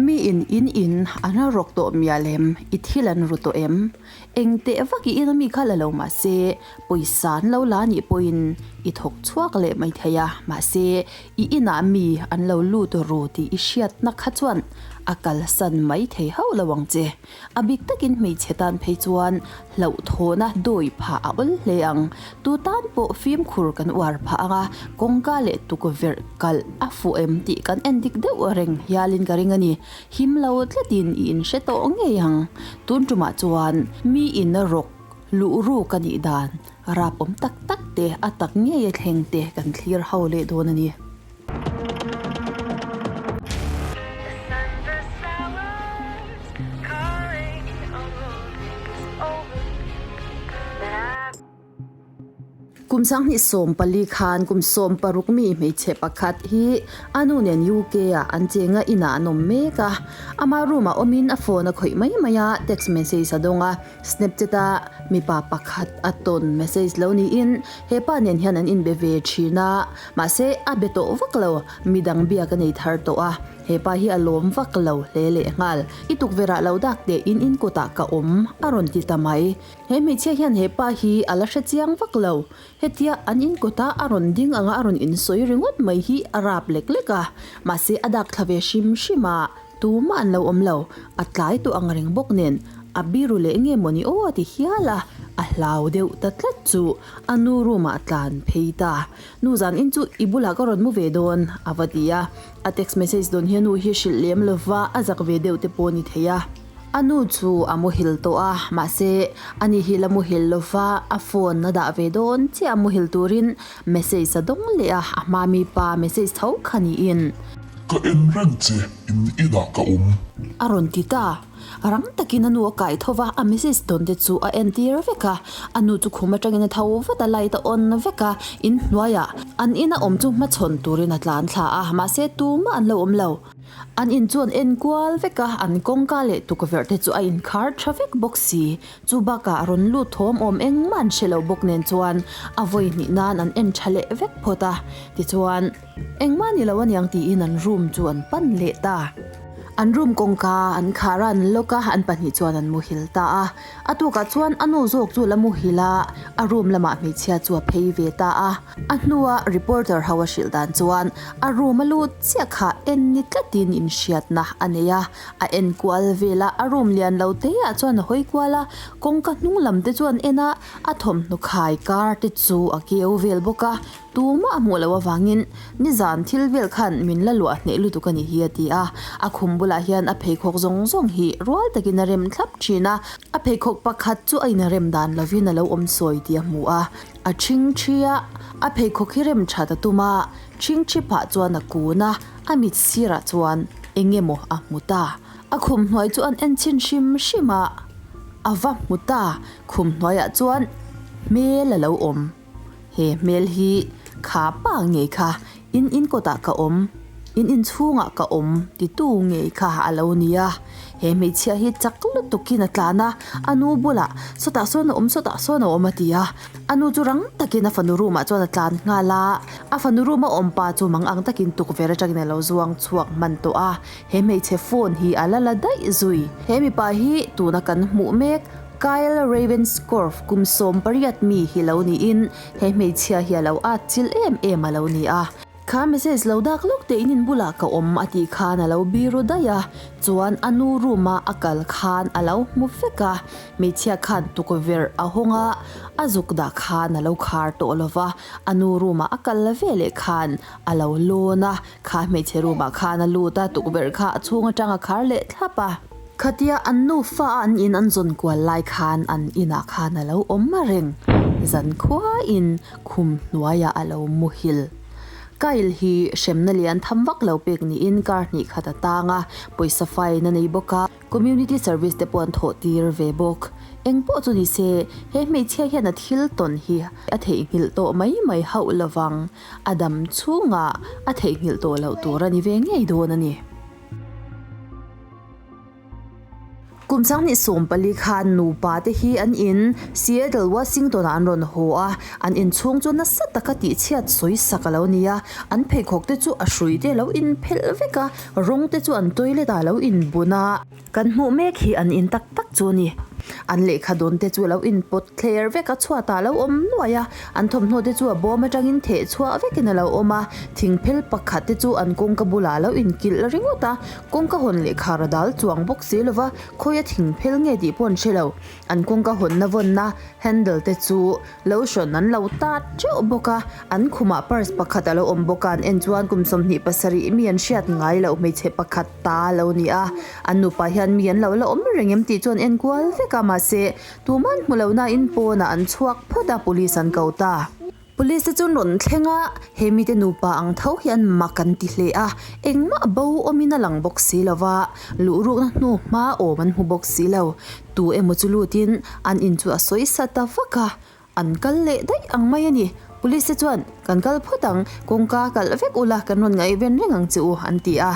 Mi in in in an rawk tawh mial em? I thil an ru tawh em? Eng teh vak i in a mi kha la lo mahse pawisa an lo la nih pawhin i thawk chhuak leh mai thei a, mahse i inah mi an lo lut ru tih i hriatna kha chuan a kalsan mai thei hauh lo ang che. A bik takin hmeichhe tan phei chuan hlauhthawhna dawi phah a awl hle ang. Tu tan pawh fimkhur kan uar phah ang a, kawngka leh tukverh kalh a fuh em tih kan en dik deuh reng hialin ka ring a ni. Him lo tlatin i inhre tawh ngei ang. Tun tumah chuan mi in rawk luh ruk a nih dan rap awm tak tak te a tak ngei a thleng te kan thlir ho leh dawn a ni. Kum 2014 khan kum 16 mi hmeichhe pakhat hi a nu nen UK ah an cheng a, inah an awm mek a. Ama room ah awmin a phone a khawih mai mai a, text message a dawng a. Snapchat a mipa pakhat a tawn message lo niin hepa nen hian an inbe ve thin a, mahse a be tawh vak lo, midang biak a nei thar tawh a. Hepa hi a lawm vak lo hle leh nghal. I tukverh ah lo dak teh in in kawtah ka awm a rawn ti ta mai. He hmeichhia hian he pa hi a la hre chiang vak lo. Hetia an in kawta a rawn ding anga a rawn insawi ringawt mai hi a rap lek lek a. Mahse a dak thla ve hrim hrim a, tumah an lo awm lo. A tlai tawh ang reng bawk nen a biru leh nge mawni aw a ti hial a, a hlau deuh ta tlat chu a nu room ah a tlan phei ta. Nu zan in chu i bulah ka rawn mu ve dawn a va ti a. A text message dawn hi a nu hi hrilh lem lova a zak ve deuh te pawh a ni thei a. A nu chu a muhil tawh a, mahse ani hi la muhil lova a phone a dah ve dawn chiah a muhil turin message a dawng leh a, a hma mi pa message tho kha niin. Ka en reng che, in inah ka awm. A rawn ti ta. Rang takin a nu a kai tho va, a message dawn te chu a entir vek a, a nu chu khum atangin a tho vat a, light a on vek a, in hnuaiah an ina awm chu hmachhawn turin a tlan thla a, mahse tumah an lo awm lo. An in chu an en kual vek a, an kawngka leh tukverh te chu a inkhar tha vek bawk si. Chu bakah rawn lut thawm awm engmah an hre lo bawk nen chuan a vawi hnih nan an en tha leh vek phawt a. Tichuan, engmah ni lo aniang tiin an room chu an pan leh ta. An room kawngka an khar a, an lock a, an pahnih chuan an muhil ta a. A tukah chuan a nu zawk chu la muhil a, a room lamah hmeichhia chu a phei ve ta a. A hnua reporter ho a hrilh dan chuan a room a lut chiah kha en ni tlatin inhriatna a nei a, a en kual vel a, a room lian lo te ah chuan a hawi kual a, kawngka hnung lam te chuan en a, a thawmhnaw khai kar te chu a keu vel bawk a, tumah a hmuh loh avangin nizan thil vel khan min la luah hneh lutuk a ni hi a ti a, a khum bulah hian a pheikhawk zawng zawng hi rual takin a rem thlap thin a, a pheikhawk pakhat chu a inrem dan lovin a lo awm sawi tih a hmu a. A ṭhingṭhi a, a pheikhawk hi rem ṭhat a tum a, ṭhingṭhi phah chuan a kun a, a mit sirah chuan eng emaw a hmu ta. A khum hnuai chu an en chhin hrim hrim a, a va hmu ta, khum hnuaiah chuan hmel a lo awm. He hmel hi kha pa ngei kha in in kawtah ka awm, in inchhungah ka awm titu ngei kha a lo ni a. He hmeichhia hi chak lutukin a tlan a, a nu bulah, Sawtah sawn a awm, sawtah sawn a awm a ti a. A nu chu rang takin a fanu room ah chuan a tlan nghal a. A fanu room a awm pa chu mang ang takin tukverh atangin a lo zuang chhuak hman tawh a. He hmeichhe phone hi a la la daih zui. He mipa hi tuna kan hmuh mek Kyle Ravenscroft kum 18 mi hi lo niin he hmeichhia hi a lo at chil em em a lo ni a. Kha message lo dak lawk teh in in bulah ka awm a tih khan a lo biru daih a, chuan a nu room a a kal khan a lo hmu vek a, hmeichhia khan tukverh a hawng a, a zuk dah khan a lo khar tawh lo va, a nu room ah a kal la ve leh khan a lo lawn a, kha hmeichhe room ah khan a lut a, tukverh kha a chhung atang a khar leh thlap a. Khatia an nufa a an in an zawn kual lai khan an inah khan a lo awm reng, zankhua in khum hnuaiah a lo muhil. Kyle hi hremna lian tham vak lo pek niin kar hnih khat a tang a, pawisa fine a nei bawk a, community service te pawh an thawh tir ve bawk. Eng pawh chu ni se, he hmeichhia hian a thil tawn hi a theihnghilh tawh mai mai hauh lovang, a dam chhungah a theihnghilh tawh loh tur a ni ve ngei dawn a ni. Kum 2014 khan nupa te hi an in Seattle, Washington ah an rawn haw a, an inchhung chu nasa taka tihchhiat sawi sak a lo ni a, an pheikhawk te chu a hrui te a lo inphelh vek a, rawng te chu an toilet ah a lo inbun a. Kan hmuh mek hi an in tak tak chu a ni. An lehkha dawn te chu a lo inpawt thler vek a, chhuatah a lo awm nuaih a, an thawmhnaw te chu a bawm atangin theh chhuah vekin a lo awm a, thingphel pakhat te chu an kawngka bulah a lo inkilh ringawt a, kawngka hawn lehkha ra dal chuang bawk si lova, khawia thingphel nge tih pawh an hre lo. An kawngka hawnna vawnna handle te chu lotion an lo tat teuh bawk a, an khumah purse pakhat a lo awm bawk a, an en chuan kum 27 mi an hriat ngai loh hmeichhe pakhat ta a lo ni a, an nupa hian mi an lo la awm reng em tih chu an en kual vek a, mahse tuman hmu lo nain pawnah an chhuak phawt a, police an ko ta. Police te chu an rawn thleng a, he mite nupa ang tho hian mak an ti hle a, engmah bo awmin a lang bawk si lo va, luh rukna hnu hma awm an hmu bawk si lo. Tu emaw chu lutin an in chu a sawi sa ta vak a, an kal leh daih ang mai a ni. Police te chuan, Kan kal phawt ang, kawngka kalh vek ula kan rawn ngaihven reng ang che u, an ti a.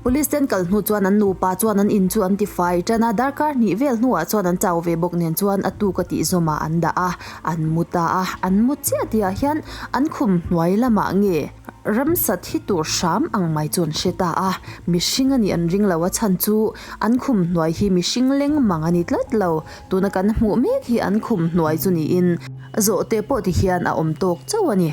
Police ten kal hnu chuan an nupa chuan an in chu an ti fai tan a, darkar hnih vel hnuah chuan an chau ve bawk nen chuan a tuk a tih zawmah an dah a, an mu ta a, an mu chiah tihah hian an khum hnuai lamah nge ramsa thi tur hram ang mai chu an hre ta a, mihring a nih an ring lo a chhan chu an khum hnuai hi mihring leng mang a ni tlat lo, tuna kan hmuh mek hi an khum hnuai chu niin zawhte pawh ti hian a awm tawk chauh a ni.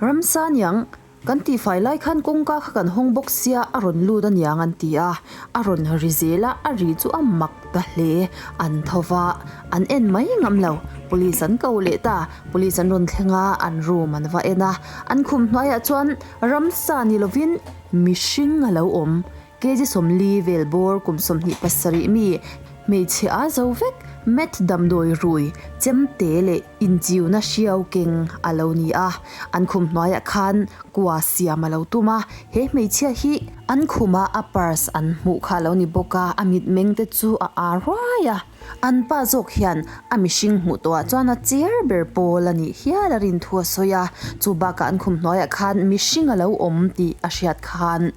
Ramsa niang Kan tihfai lai khan kawngka kha kan hawng bawk sia a rawn lut aniang an ti a, a rawn ri zel a, a ri chu a mak ta hle. An tho va, an en mai ngam lo. Police an ko leh ta, police an rawn thleng a, an room an va en a, an khum hnuaiah chuan ramsa ni lovin mihring a lo awm. Kg 40 vel bawr kum 27 mi hmeichhe a zo vek, meth damdawi rui, chemte leh inchiuna hriau keng a lo ni a. An khum hnuaiah khan kua siam a lo tum a, he hmeichhia hi an khuma a purse an hmuh kha a lo ni bawk a, a mitmeng te chu a ar ruai a. An pa zawk hian a mihring hmuh tawhah chuan a cher ber pawl a nih hial a rin thu a sawi a, chu bakah an khum hnuaiah khan mihring a lo awm tih a hriat khan.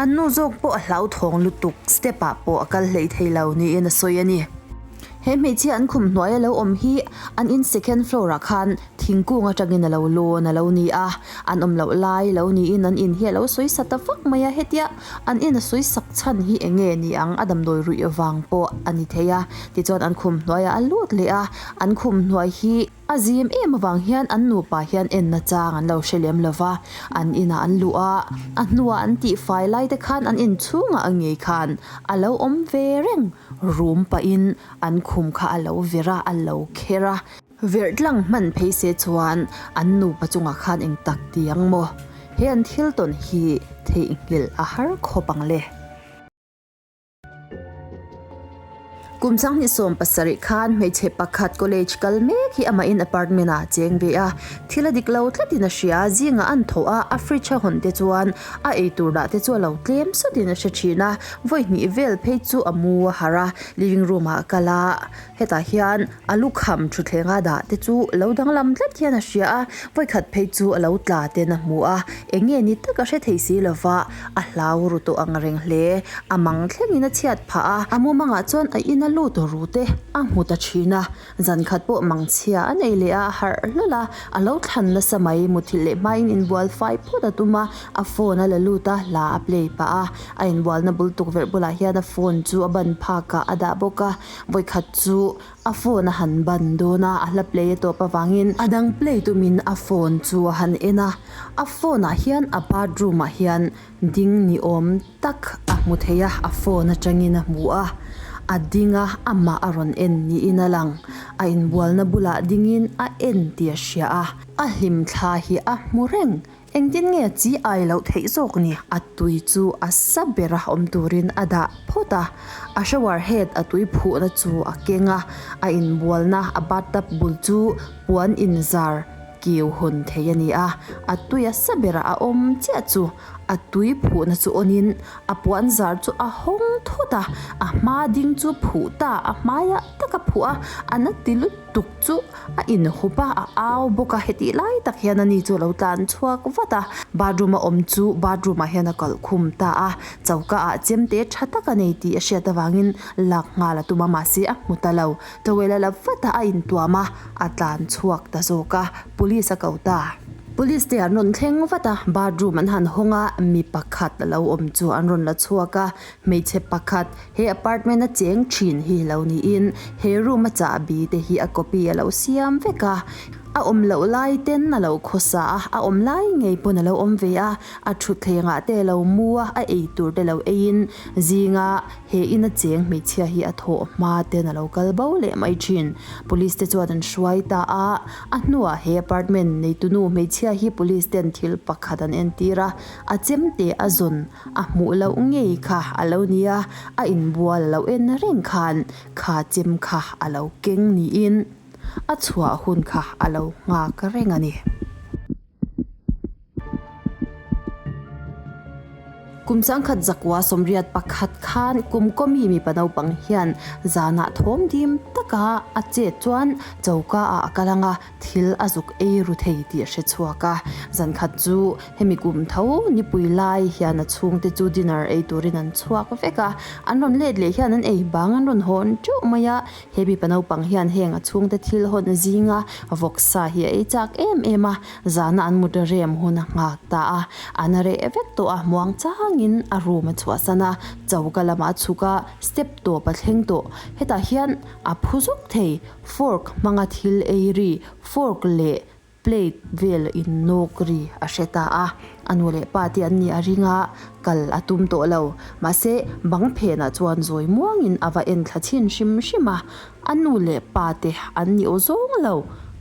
An nu zawk pawh a hlauthawng lutuk, step ah pawh a kal hleih thei lo niin a sawi a ni. He hmeichhia an khum hnuai a lo awm hi an in second floor ah khan thingkung atangin a lo lawn a lo ni a, an awm loh lai lo niin an in hi a lo sawi sa ta vak mai a, hetia an in a sawi sak chhan hi eng nge ni ang a damdawi ruih vang pawh a ni thei a, tichuan an khum hnuaiah a lut leh a, an khum hnuai hi. A zim em avang hian an nupa hian enna chang an lo hre lem lo va, an inah an luh a, a hnuah an tihfai lai te khan an inchhungah a ngei khan a lo awm ve reng, rum pahin an khum kha a lo ver a, a lo kher a. Verh tlang hman phei se chuan an nupa chungah khan eng tak ti ang maw? He an thil tawn hi theihnghilh a har khawp ang le. Kum 2017 khan hmeichhe pakhat college kal mek hi amahin apartment ah a cheng ve a, thil a dik lo tlatin a hria, zingah an thaw a, a fridge a hawn te chuan a eitur dah te chu a lo tlem sawtin a hre thin a, vawi hnih vel phei chu a mu a harh a, living room ah a kal a, hetah hian a lukham thutthleng a dah te chu lo danglam tlat hian a hria a, vawi khat phei chu a lo tla ten a hmu a, eng nge ni tak a hre thei si lova. A hlau ru tawh ang reng hle. A mang thlengin a chhiat phah a. A mumangah chuan a ina lut ru te a hmu ta thin a. Zan khat pawh mangchhia a nei leh a, a harh hlawl a. A lo thlan nasa mai. Muthilh leh hmain inbual fai phawt a tum a. A phone a la lut a, hla a play pah a. A inbualna bul tukverh bulah hian a phone chu a ban phakah a dah bawk a. Vawikhat chu a phone a han ban dawn a, a hla play a tawp avangin a dang play tumin a phone chu a han en a, a phone ah hian a bathroom ah hian ding ni awm tak a hmu thei a, a phone atangin a hmu a, a ding a, amah a rawn en niin a lang, a inbualna bulah dingin a en tih a hria a, a hlim thla hi a hmu reng. Engtin nge chi ai loh theih zawk ni? A tui chu a sa bera awm turin a dah phawt a, a shower head a tui phuhna chu a keng a, a inbualna a bathtub bul chu puan inzar kiu hawn thei a ni a, a tui a sa bera a awm chiah chu a. A tui phuhna chu on in a puan zar chu a hawng thut a, a hma ding chu phuh ta, a hmaiah tak a phuh a, a na ti lutuk chu a inhup a, a au bawk a, hetih lai tak hian ani chu a lo tlan chhuak vat a, bathroom a awm chu bathroom ah hian a kalh khum ta a, choka ah chemte tha tak a nei tih a hriat avangin lak nghal a tum a, mahse a hmu ta lo, towel a la vat a, a intuam a, a tlan chhuak ta zawk a, police a ko ta. Police te an rawn thleng vat a, bathroom an han hawng a, mi pakhat a lo awm chu an rawn la chhuak a, hmeichhe pakhat he apartment a cheng thin hi lo niin he room a chahbi te hi a copy a lo siam vek a, a awm loh lai ten a lo khawsa a, a awm lai ngei pawn a lo awm ve a, a thutthleng ah te a lo mu a, a ei tur te lo eiin zinga he in a cheng hmeichhia hi a thawh hma ten a lo kal bo leh mai thin. Police te chuan an hruai ta a. A hnuah he apartment neitunu hmeichhia hi police ten thil pakhat an entir a, a chemte a zawn a hmuh loh ngei kha a lo ni a, a inbual a lo en reng khan kha chem kha a lo keng niin a chhuah hun kha a lo nghak reng a ni. Kum changkhat zakua sawmriat pakhat khan kum kawmi mipa naupang hian zanah thawm dim taka a chet chuan choka ah a kal ang a, thil a zuk ei ru thei tih a hre chhuak a. Zankhat chu hemi kum tho nipui lai hian a chhungte chu dinner ei turin an chhuak vek a, an rawn let leh hian an ei bang an rawn hawn teuh mai a. He mipa naupang hian heng a chhungte thil hawn zinga vawksa hi a ei chak em em a, Zana an mut rem hun a nghak ta a, an reh vek tawh a, muang changin a room a chhuahsan a, choka lamah a chhuk a, step tawp a thleng tawh. Hetah hian a phu zuk thei, fork hmanga thil ei ri, fork leh plate vel innawk ri a hre ta a, a nu leh pa te an nih a ring a, kal a tum tawh lo. Mahse, bang phenah chuan zawi muangin a va en thla chhin hrim hrim a, a nu leh pa te an ni aw zawng lo,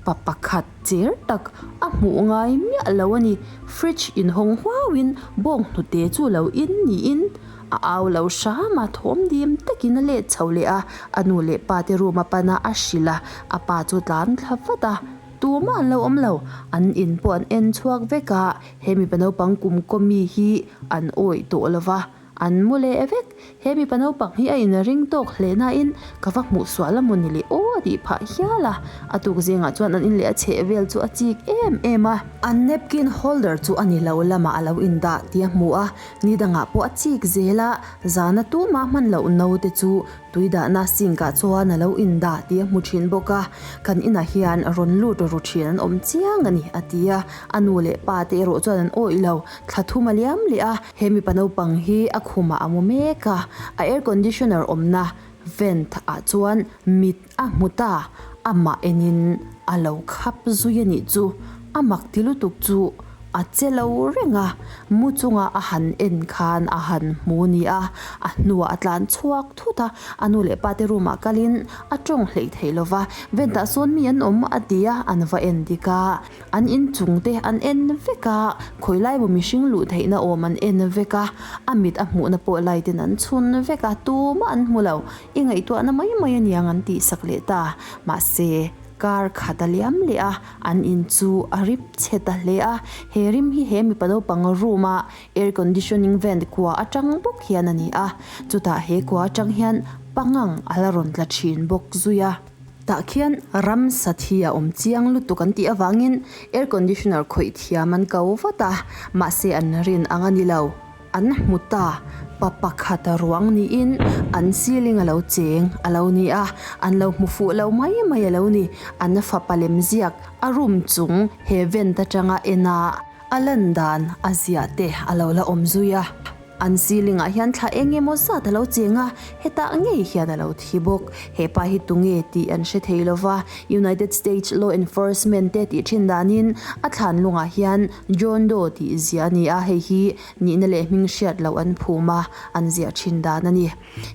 pa pakhat. Cher tak a hmuh ngai miah lo a ni. Fridge inhawng huauin bawng hnute chu lo in niin a au lo hram a, thawm dim takin a let chho leh a, a nu leh pa te room a pan a, a hrilh a, a pa chu tlan thla vat a, tumah an lo awm lo, an in pawh an en chhuak vek a, he mipa naupang kum kawmi hi an awih tawh lo va. An mu leh vek. He mipa naupang hi a inring tawk hle nain ka va hmuh sual a maw ni le aw a tih phah hial a. A tuk zingah chuan an in leh a chheh vel chu a chik em em a. An napkin holder chu a ni lo lamah a lo indah tih a hmu a, ni dangah pawh a chik zel a, zana tuma hman loh naute chu Tui dahna sink ah chuan a lo indah tih a hmu thin bawk a, kan inah hian rawn lut ru thin an awm chiang a ni a ti a, a nu leh pa te erawh chuan an awih lo, thla thum a liam leh a, he mipa naupang hi a khumah a mu mek a, a air conditioner awmna vent ah chuan mit a hmu ta, amah enin a lo khap zui a nih chu, a mak ti lutuk chu. A che lo reng a, mu chunga a han en khan a han hmu ni a, a hnuah a tlan chhuak thut a, a nu leh pa te room ah kalin a tawng hleih theih lo va, ventah sawn mi an awm a ti a, an va en dik a, an inchung te an en vek a, khawi lai maw mihring luh theihna awm an en vek a, a mit a hmuhna pawh light in an chhun vek a, tumah an hmu lo, i ngaihtuahna mai mai aniang an tihsak leh ta, mahse. Kar khat a liam leh a, an in chu a rip chhe ta hle a. He rim hi he mipa naupang room a air conditioning vent kua atang bawk hian a ni a, chutah he kua atang hian pangang a la rawn tla thin bawk zui a. Tah khian ramsa thi a awm chiang lutuk an tih avangin air conditioner khawih thiam an ko vat a, mahse an rin ang a ni lo. An hmu ta, pa pakhat ruang niin an ceiling a lo cheng a lo ni a, an lo hmu fuh lo mai mai a lo ni. An fapa lem ziak a room chung he vent atanga en a, a lan dan a ziah te a lo la awm zui a. An ceiling ah hian thla eng emaw zat a lo cheng a, hetah ngei hian a lo thi bawk. He pa hi tunge tih an hre thei lo va, United States Law Enforcement te tih thin danin a thlan lungah hian John Doe tih ziah a ni a, hei hi nihna leh hming hriat loh an phum a, an ziah thin dan a ni.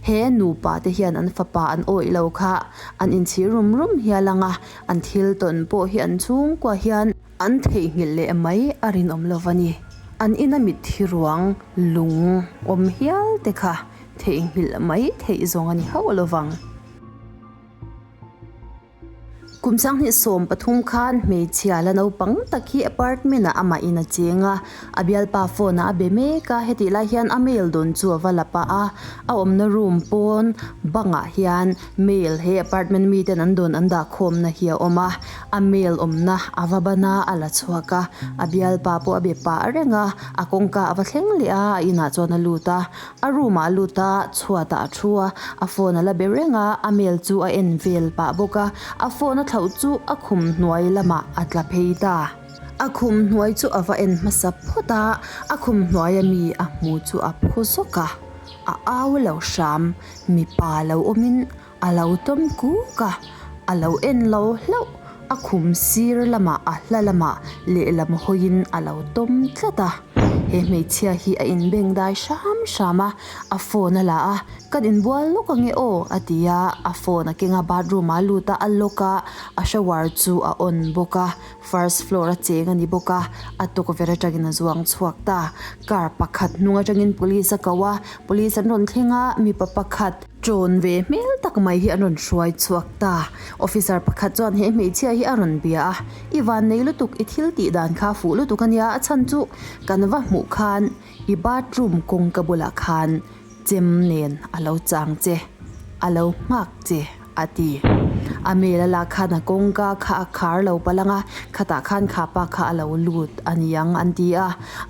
He nupa te hian an fapa an awih lo kha an inchhir rum rum hial ang a, an thil tawn pawh hi an chhungkua hian an theihnghilh leh mai a rinawm lo va ni. An ina mitthi ruang lung awm hial te kha theihnghilh mai theih zawng a ni hauh lo vang. Kum 2013 khan hmeichhia la naupang tak hi apartment ah amah in a cheng a, a bialpa phone ah a be mek a, hetih lai hian a mail dawn chu a va la pah a, a awmna room pawn bangah hian mail he apartment mi ten an dawn an dah khawmna hi a awm a, a mail awmna a va ban a, a la chhuak a, a bialpa pawh a be pah reng a, a kawngka a va thleng leh a, a inah chuan a lut a. A room ah a lut a, chhuat ah a thu a, a phone a la be reng a, a mail chu a en vel pah bawk a, a phone a thlauh chu a khum hnuai lamah a tla phei ta. A khum hnuai chu a va en hmasa phawt a, a khum hnuaia mi a hmu chu a phu zawk a, a au lo hram, mipa lo awmin A lo tawm kuk a, a lo en lo hlauh, a khum sir lamah a hla lamah lehlam hawiin a lo tawm tlat a. He hmeichhia hi a inbeng dai hram hram a, a phone a la a, Kan inbual lawk ange aw a ti a, a phone a keng a, bathroom ah a lut a, a lock a, a shower chu a on bawk a, first floor a cheng a ni bawk a, a tukverh atangin a zuang chhuak ta. Car pakhat hnung atangin police a ko a, police an rawn thleng a, mipa pakhat, Ṭawn ve hmel tak mai hi an rawn hruai chhuak ta. Officer pakhat chuan he hmeichhia hi a rawn bia a, I vannei lutuk, i thil tih dan kha fuh lutuk a nia, a chhan chu kan va hmuh khan i bathroom kawngka bulah khan chem nen a lo chang che, a lo nghak che. A ti. A mel a lak khan a kawngka kha a khar lo palang a, khatah khan kha pa kha a lo lut a niang an ti a.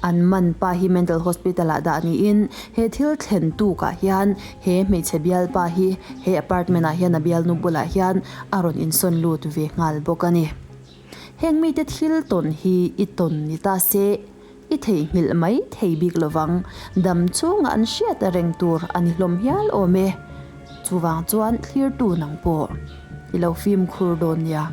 An man pa hi mental hospital ah dah niin he thil thlen tukah hian he hmeichhe bialpa hi he apartment ah hian a bialnu bulah hian a rawn insawn lut ve nghal bawk a ni. Heng mite thil tawn hi i tawn ni ta se i theihnghilh mai thei bik lovang, dam chunga an hriat reng tur a ni hlawm hial awm e. Chuvang chuan thlirtu nang pawh i lo fimkhur dawn nia.